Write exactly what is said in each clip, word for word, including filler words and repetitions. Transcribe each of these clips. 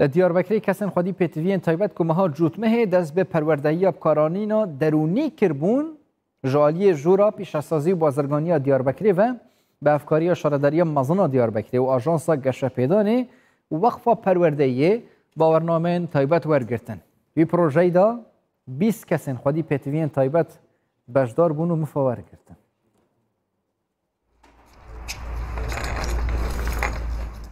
Li Diyarbekirê kesên xwedî pêtiviyên taybet ku meha cotmehê dest bi perwerdehiya bikaranîna derûnî kiribûn, ji aliyê Jûra Pîşesazî û Bazirganiya Diyarbekirê ve bi hevkariya Şaredariya Mezin a Diyarbekirê û Ajansa Geşepêdanê û Weqfa Perwerdeyiyê bawernameyên taybet wergirtin. Vî projeyî de bîst kesên xwedî pêtiviyên taybet beşdar bûn û mifa wergirtin.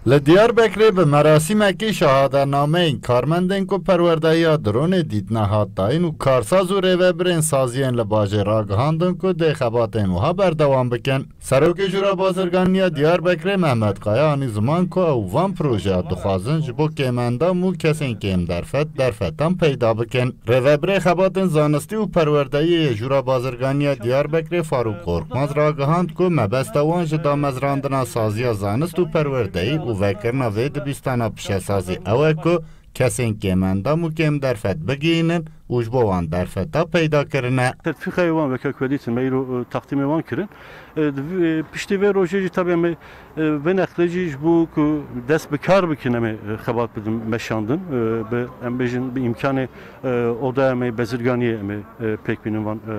Li Diyarbekirê bi merasîmekî şehadetnameyên karmendên ku perwerdehiya dronê dîtine hat dayîn û karsaz û rêvebirên saziyên li bajêr ragihandin ku dê xebatên wiha berdewam bikin. Serokê Jûra Bazirganiya Diyarbekirê Mehmet Kaya anî ziman ku ew van projeya dixwazin ji bo kêmendam û kesên kêm derfet derfetan peyda bikin. Rêvebirê xebatên zanistî û perwerdeyî yê Jûra Bazirganiya Diyarbekirê Farûk Korkmaz ragihand ku mebesta wan ji damezrandina saziya zanist û perwerdeyî û vekirina vê dibîstana pişesazî ew e ku kesên kêmendam û kêm derfet bigihînin û ji bo wan derfeta peyda kirine. Tetfîqeyê wan weke ku dîtin me îro, e, textîmê wan kirin. E, di vê, piştî vê rojê jî tabii em ê, e, vê nextê jî ji bo ku dest bi kar bikin em ê, e, xebat bidin meşandin. E, bi, em bêjin bi îmkanê, e, oda em ê bezirganiyê em ê, e, pêk bînin van, e,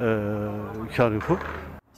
e, karê xwe.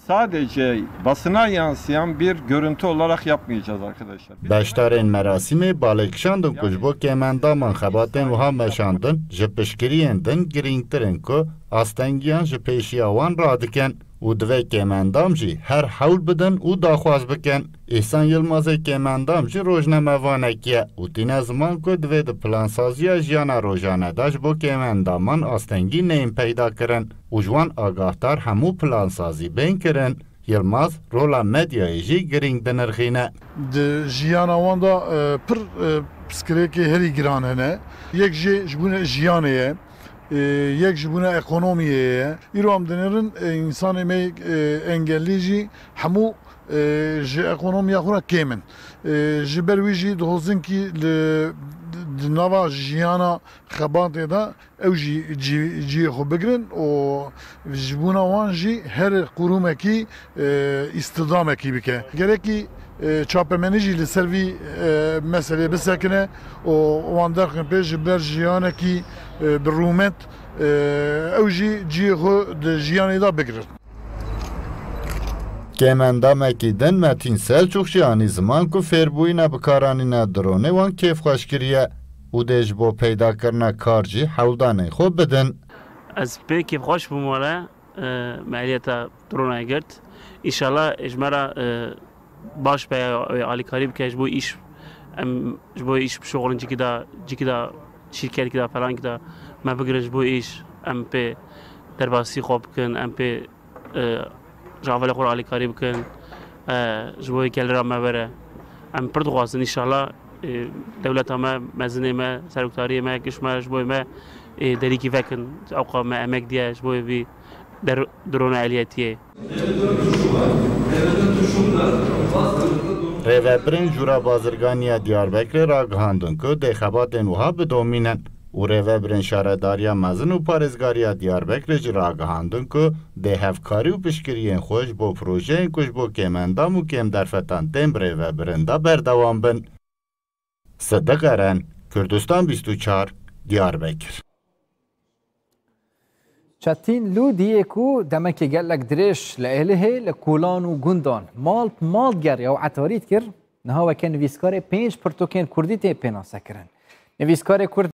Sadece basına yansıyan bir görüntü olarak yapmayacağız arkadaşlar. Beşdarên merasîmê balê kişandin ku ji bo kêmendaman xebatên wiha meşandin ji piştgiriyên din girîngtir in ku astengiyan ji pêşiya wan radikin û divê kêmendam jî her hewl bidin û daxwaz bikin. Îhsan Yilmazê kêmendam jî rojnamevanekî ye û tîne ziman ku divê di plansaziya jiyana rojane de ji bo kêmendaman astengî neyên peyda kirin û ji wan agahdar hemû plansazî bên kirin. Yilmaz rola medyayê jî girîng dinirxîne. Di jiyana wan de, e, pir, e, pirsgirêkê herî giran hene. Yek jê ji bûne jiyanê ye, e, yek ji bûne ekonomiyê ye. Îro em dinêrin, e, însanê me, e, engellî jî hemû, e, ji ekonomiya xwe re kêm in. E, ji ber wî jî dixwazin kî li, di nava jiyana xebatê de ew jî cî-, cihê xwe bigirin û ji bona wan jî her qurûmekî, e, îstidamekî bike. Gerekî, e, çapemenî jî li ser vî, e, meselê bisekine û wan derxin pê ji ber jiyanekî, e, bi rûmet, e, ew jî cihê xwe di jiyanê de bigirin. Kêmendamekî din Metîn Selçûk jî anî ziman ku fêrbûyîna bikaranîna dronê wan kêfxweş kiriye û dê ji bo peydakirina kar jî hewldanên xwe bidin. Ez pê kêfxweş bûm were, e, me ehliyeta drona girt. Înşallah ji me re, e, baş be wê alîkarî bike ji bo îş. Em ji bo îş bişuxulin, cikî de, cikî de şîrketkî de, felankî de me bigirin ji bo îş. Em pê derbasî xwe bikin, em pê e, ji avelê xwe re alîkarî bikin, e, ji bo yê gelê re me were. Em pir dixwazin, înşallah, e, dewleta me, mezinê me, serokdariyê me, giş me, ji bo me, e, derîkî vekin. Ewqa me emek diye, ji bo vî der-, drona ehliyetiyê. Rêvebirên Jûra Bazirganiya Diyarbekirê ragihandin ku dê xebatên wiha bidomînin û rêvebirên Şaredariya Mezin û Parêzgariya Diyarbekirê jî ragihandin ku dê hevkarî û piştgiriyên xwe ji bo projeyên ku ji bo kêmendam û kêmderfetan tên birêvebirin de berdewam bin. Sidiq Eren, Kurdistan bîst û çar, Diyarbekir. Çetîn Lûdî yê ku demekê gelek dirêj li Êlihê, li kolan û gundan mal mal digeriya û etarî dikir, niha weke nivîskarê pênc pirtûkên kurdî tê pênasekirin. Nivîskarê kurd